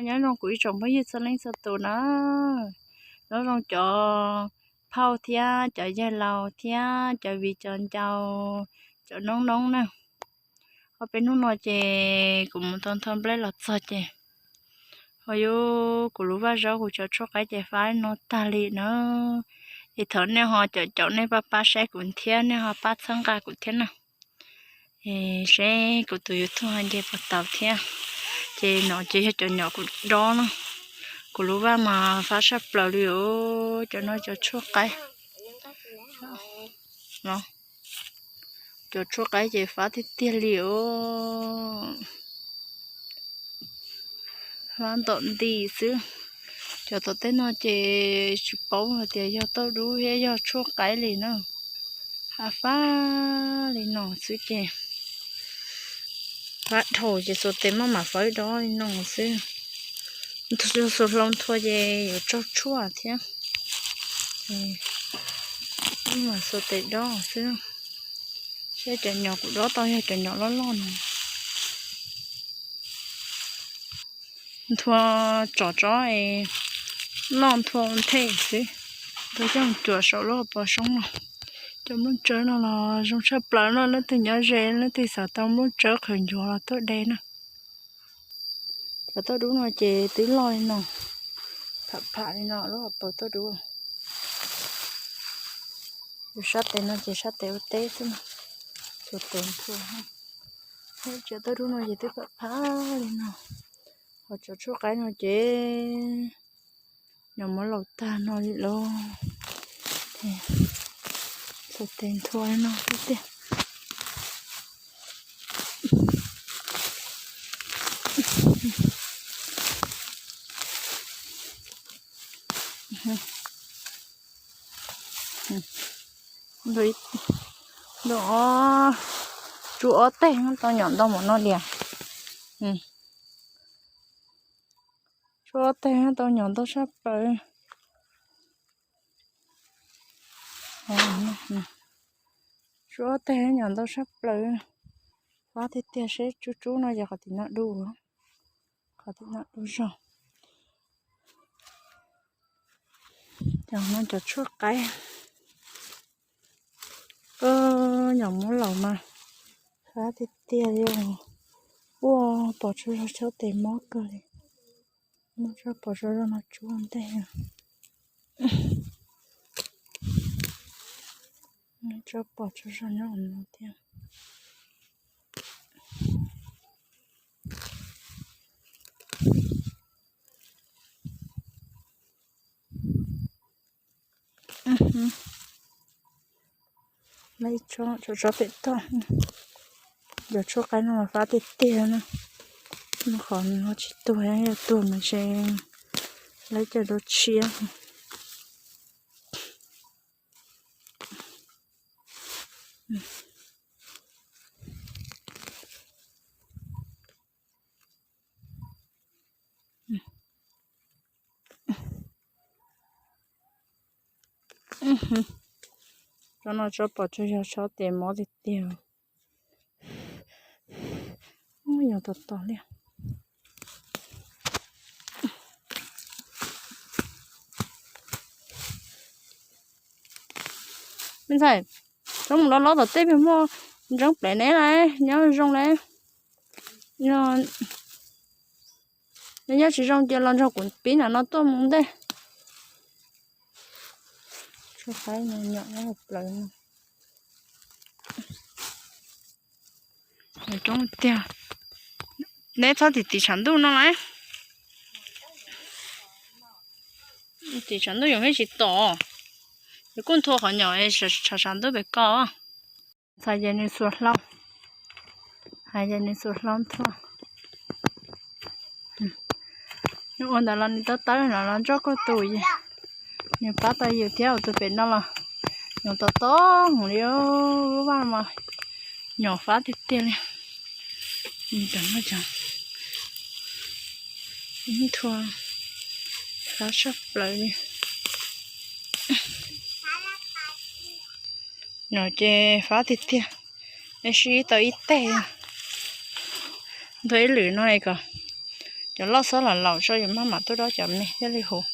Nyob zoo kuv ib tsoom phooj ywg txhua leej txhua tus na, nyob zoo cov phauj thiab cov yawg laus thiab cov viv cov ncaus, cov noob noob na. Ob peb hnub no ces kuv mus tau nthua nplej los txog ces ho yuav kuv lub vaj zaub kuv cov tshuaj qaib ces fab no tag li na. Es thov nej ho caum caum nej pab pab saib kuv thiab nej ho pab txhawb nqa kuv thiab na. Seb kuv tus YouTube ho nce puas tau thiab. Ces no ces yog cov nyom kuv dob na, kuv lub vaj mas fab tshaj plaws li os, cov no cov tshuaj qaib. Cov tshuaj qaib ces fab tiag tiag li os. Fab ntom nti xwb. Cov tom tej no ces tsis paub hais tias yog tauj dub thiab yog tshuaj qaib li na. Fab fab li no xwb ces fab dhau ces xuas tes maj mam fawb dob li no xwb. Xuas hlau nthua ces yuav tsaug tshuaj thiab. Maj mam xuas tes dob xwb. Seb cov nyom kuv dob tau yog cov nyom loj loj no. Nthua tsom tsob es noj nthua ua ntej xwb. Nthua coj cuam saum lub hauv paus soob no. Cov nplooj tsawb no los zoo tshaj plaws no, leej twg nyob ze leej twg xav tau nplooj tsawb qhwv ncuav los tuaj de na. Cov tauj dub no ces twb loj li no, pham pham li no lub hauv paus tauj dub. Yus sab tes no ces sab tes ua teb xwb, xuas tes nthua. Cov tauj dub no ces twb pham pham li no, ho cov tshuaj qaib no ces nyom muab laus tag no li los. Xuas tes nthua li no xwb tiag. Tshuav ob teg tau nyom ntau npaum no diam. Tshuav ob teg tau nyom ntau tshaj plaws. Tshuav ob teg nyom ntau tshaj plaws. Fab tiag tiag seb tsub tsub no ces qhov tim no du, qhov tim no du zog. Cov no cov tshuaj qaib. Nyom muab laus mas fab tiag tiag li. Ua pom tsaug zog tsob tes mob kawg li. Muab tsob pom tsaug zog no tsub ua ntej. Tsob pom tsaug zog nyob no thiab. Tsob pem toj, cov tshuaj qaib no mas fab tiag tiag na. Qhov no tsis tuag, yog tuag mas ntshe lawv coj dua tshiab. Tsob no tsob pom tsaug zog tsob tes mob tiag tiag. Yog tos tos li. Me ntxhais, tsob mus loj loj tom tej pem muaj ntseeb plev ne lauj, nyob zoo lauj. Nyob tsis zoo ces los nrog kuv pib nram no tuaj mus ntej. Tshuaj qaib no nyom nyob hauv plawv no. Coob tiag. Neb txhob tim tim tshav ntuj no lauj. Tim tshav ntuj yoov thiaj tsis tom. Yus kuj nthua qhov nyom tshav tshav ntuj pem ko. Txhais ces nws xuas hlau, hais ces nws xuas hlau nthua. Nws ua ntawd los nws tawb tawb no los ntsoj kuj tus, nws pab tau yus thiab. Tus pem no los nyom tom tom hwv li, lub vaj mas nyom fab tiag tiag li. Cov no cov nthua fab tshaj plaws li. No ces fab tiag tiag, es sib tau ib teg, nthua ib lwm no es kom Cov loj xob los laus tso, yus maj mam tuaj dob cov me thiaj li huv.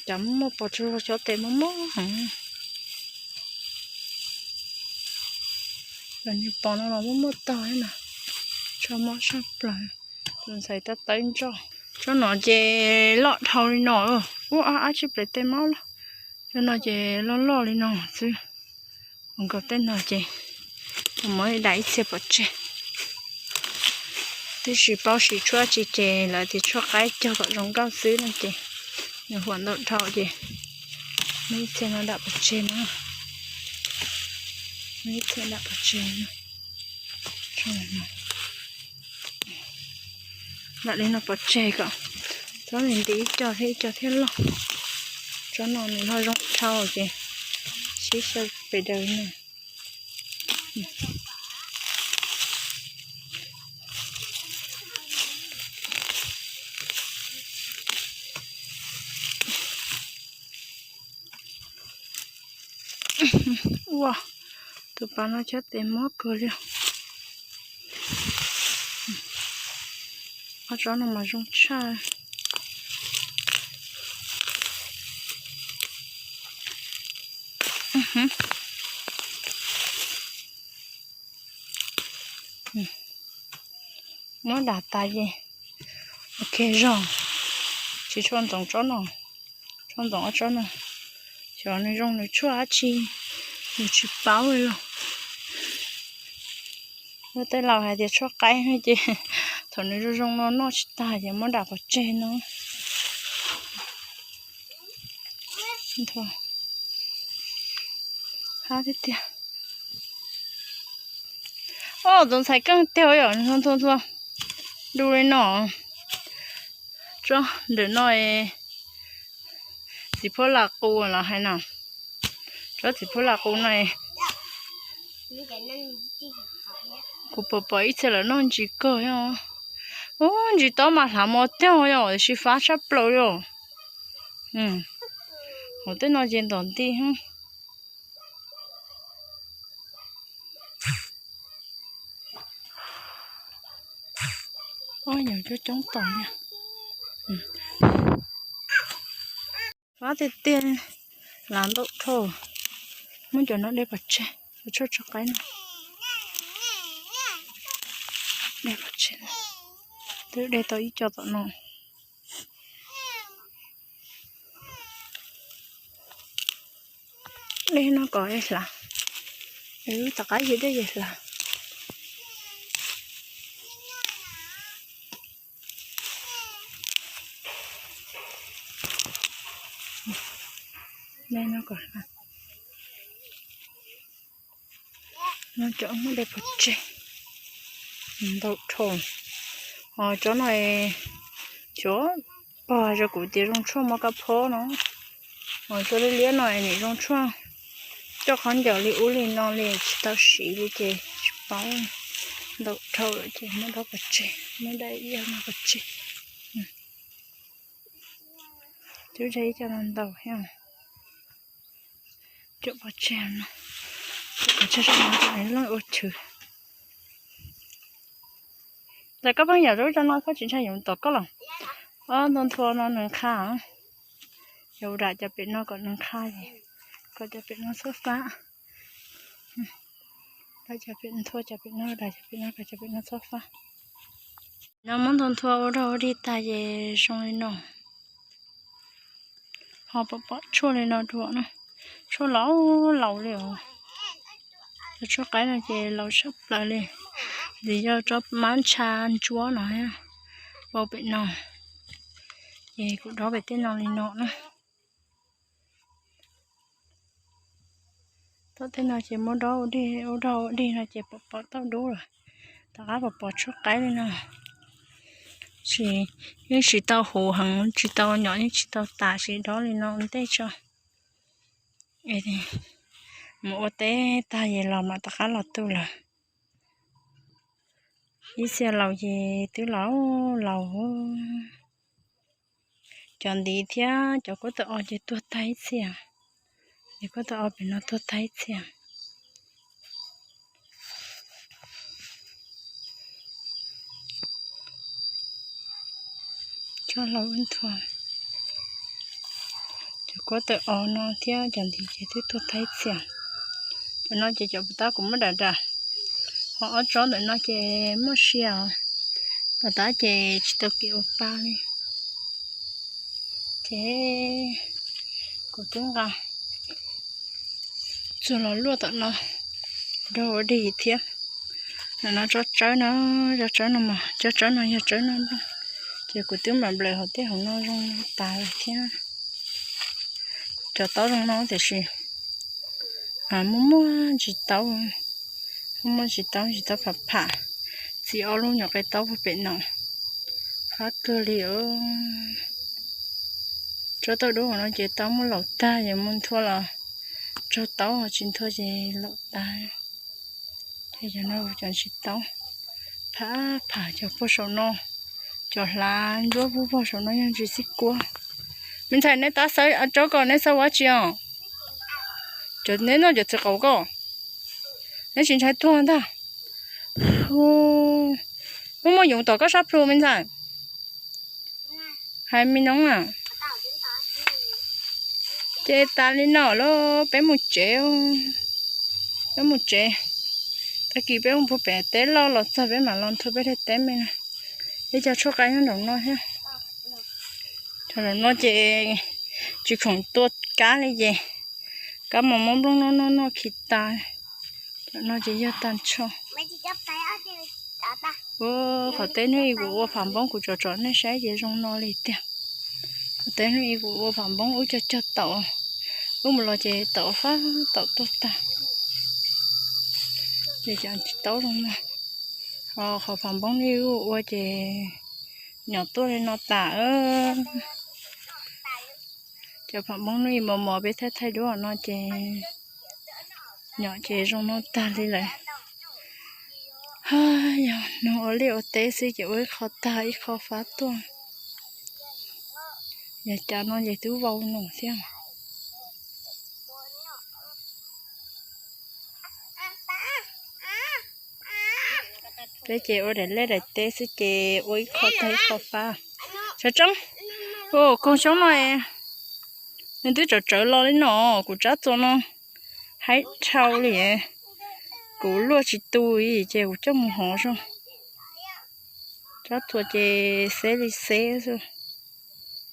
Cov muaj pos tsuag tsuag, cov tes muaj mob heev. Cov niag pos no los muaj muaj tog na, tso mob tshaj plaws. Tus ntxhais tab tawb ntsoj. Tsob no ces loj dhau li no, ua ab ab tsi plev tes maub lawm. Cov no ces loj loj li no xwb. Nkaus tej no ces muab ib daim ib txhia pov tseg. Twb tsis paub siv tshuaj tsi ces lawv tias tshuaj qaib cog kom zoo nkauj xwb no ces nws huam ntau dhau ces muab ib txhia no dam pov tseg na. Muab ib txhia dam pov tseg na. Dam li no pov tseg kom tsob nws nti ib co thiab ib co thiaj loj. Tsob no nws ho zoo dhau ces sib xyaw pes daws no. Ua, tus pas no cov tes mob kawg li. Ob tsob no mas zoo tshaj. Muab dam tas ces ok zog. Tsis tshua ntxoov tsob no, tshua ntxoov ob tsob no. Xyov nws zoo nws tshuaj dab tsi, nws tsis paub li. Luag tej laus hais tias tshuaj qaib no ces thaum nws zoo zoo no noj tsis tag ces muab dam pov tseg no. Hab tiag tiag. Tus ntxhais keej tiag yom, nthua nthua nthua du li no. Tsob ntawm no txiv phuab lam qus los hais no. Tsob txiv phuab lam qus no kuv pom pom ib txhia lawv noj ntsis kawg os. Ub, ntsis tob mas hlav mos tiag yom, tiam sis fab tshaj plaws li os. Hauv tej no ces ntov nti. Ob, coob coob tom li. Fab tiag tiag, hlav ntau dhau. Muab cov no de pov tseg, cov tshuaj tshuaj qaib no. De pov tseg, twb de tau ib co tom no. Dej no kom hlav, tom qab yig dej ces hlav. Dej no kom hlav. No cov muab de pov tseg ntau dhau. Ho cov no cov pog hais rau kuv tias zoo tshuaj mov kab phob no. Ho cov liab liab no nim zoo tshuaj coj qhov ncaws li ub li no li tsis tau siv li ces tsis paub. Ntau dhau lawm ces muab dob pov tseg, muab dai ib yam no pov tseg. Twb de ib co no ntau thiab. Cov pov tseg no, cov pov tseg no leej ua chwv. Ntawm koj pheej yam rau cov no koj tsis ntshai yuav tom koj los? Ob, nthua nthua no nws qha. Yog dam cov pem no kom nws qha, kom cov pem no txhob fab. Dam cov pem, nthua cov pem no, dam cov pem no kom cov pem no txhob fab. No muab nthua nthua ua dog ua dig tag ces zoo li no. Ho pom pom tshuaj li no dua na. Tshuaj laus laus li os. Cov tshuaj qaib no ces laus tshaj plaws li. Nws yog tsob mab ntsha ntsuab no, vau pem no. Ces kuv dob pem tej no li no na. Tom tej no ces muab dob ua dog ua dig no ces pom pom tau dub lawm. Tom qab pom pom tshuaj qaib li no. Tsis, yeej tsis tau huv heev, tsis tau nyom, yeej tsis tau tas, tsis dob li no ua ntej tso. Mus ua teb tag ces los mam rov qab los tu lawm. Ib txhia laus ces twb laus laus. Cov ntiv thiab cov kuab tawm os ces tuag tag ib txhia. Cov kuab tawm os pem no tuag tag ib txhia. coj los ua nthuav. Cov kuab tawm os no thiab cov ntawd ces twb tuag tag ib txhia. Cov no ces cov puas tab kuv muab dam dam, ho ob tsob ntawm no ces muaj sia os, puas tab ces tsis tau kev ua pa li. Ces kuv twb nqa txuag los luaj tom no rau ua dig thiab. Ntawm no tsob tsawb no, tsob tsawb no mas, tsob tsawb no yog tsawb noj nplooj, ces kuv twb mam nplawm hauv tej hauv no zoo no tas lawm thiab. Cov taub zoo no tiam sis muaj muaj tsis taub, muaj muaj tsis taub, tsis taub pham pham. Txiv ob lub nyuam qe taub puag pem no, fab kawg li os. Tsob taub dub no ces taub muab laus tag, yuav mus nthua los raug taub, tsis nthua ces laus tag. Ces cov no cov tsis taub, pham pham cov puag saum no, cov hlav ntsuab puag puag saum no yog tsis xib kuab. Me ntxhais, neb tab xawb tsob ko neb xawb ua tsi os? Cov neb noj cov txiv qaub ko, neb tsis ntshai tuag ntag. Muaj muaj yoov tom koj sab plhu me ntxhais. Hais me noob na. Ces tas li no lawm, peb mus tsev, peb mus tsev. Tag kis peb mus puag pem teb loj los txog peb mam los nthua peb daim teb me na. Ib co tshuaj qab nyob nraum no thiab. Cov nraum no ces tsis khoom tua kab li ces kab mas muab nplooj noj noj noj khi tas. Cov no ces yog tag nrho. Ua qhov teb hnub ib kuv ua pham npoob kuv tsom tsom nej saib ces zoo no li tiag. Qhov teb hnub ib kuv ua pham npoob wb cog cog taum, wb mus los ces taum fab taum tuag tag. Ces cov tsis taub zoo no. Ho qhov pham npoob hnub ib ua ces nyom tuaj li no tas. Cov pham npoob hnub ib mos mos peb thaij thaij duab no ces nyom ces zoo no tag li lawm. Yog nug ua liaj ua teb xwb ces ua ib qho tag ib qho fab tuaj. Yog cas no ces twb vau num thiab. Peb ces ua daim liaj daim teb xwb ces ua ib qho tag ib qho fab. Tsov tsoob, koog xyoob no nws twb tsawv tsawv los li no, kuv tsab txuas no haib dhau li. Kuv luaj tsis tu ces kuv coj mus hov zoo. Tsab txuas ces xeb li xeb xwb,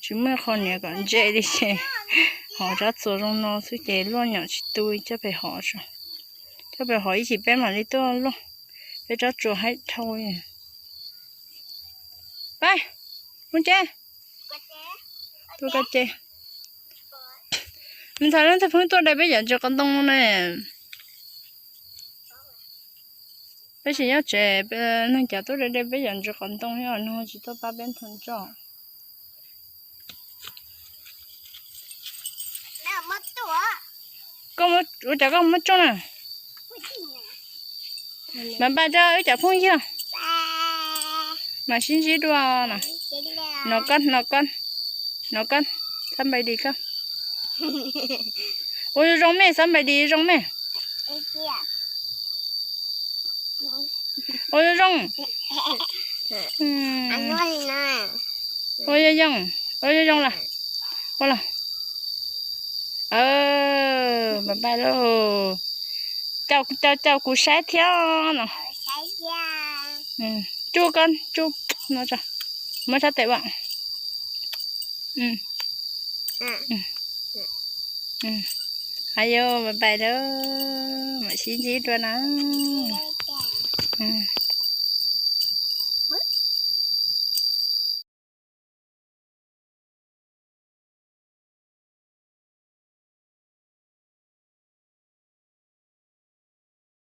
tsis muaj qho niam kom ntse li ces hov tsab txuas zoo no xwb ces luaj nyom tsis tu coj pem hov tso. Coj pem hov ib chim peb mam li tuaj luaj, peb tsab txuas haib dhau. Pab, mus tsev. Tuaj koj ces. Me ntxhais, leej twg pheej tuaj de peb yam ntsis qos ntoo no ne? Peb tsis nyob tsev, neeg cas tuaj de de peb yam ntsis qos ntoo, nws tsis tuaj pab peb nthua ntsos. Koj ua cas koj muab tso na? Mas npaj rau wb cov phooj ywg, mas sib ntsib dua na. No koj, no koj, no koj, xab npais dis koj. Ua zoo zoo me, xab npais dis zoo me. Ua zoo zoo. Ua zoo zoo, ua zoo zoo los, ua los. Mas npaj lauj, caum caum caum kuv saib thiab no. Tsuj koj, tsuj no tso, muab sab tes ua. Ayo, bye bye lauj, mam sib ntsib dua na.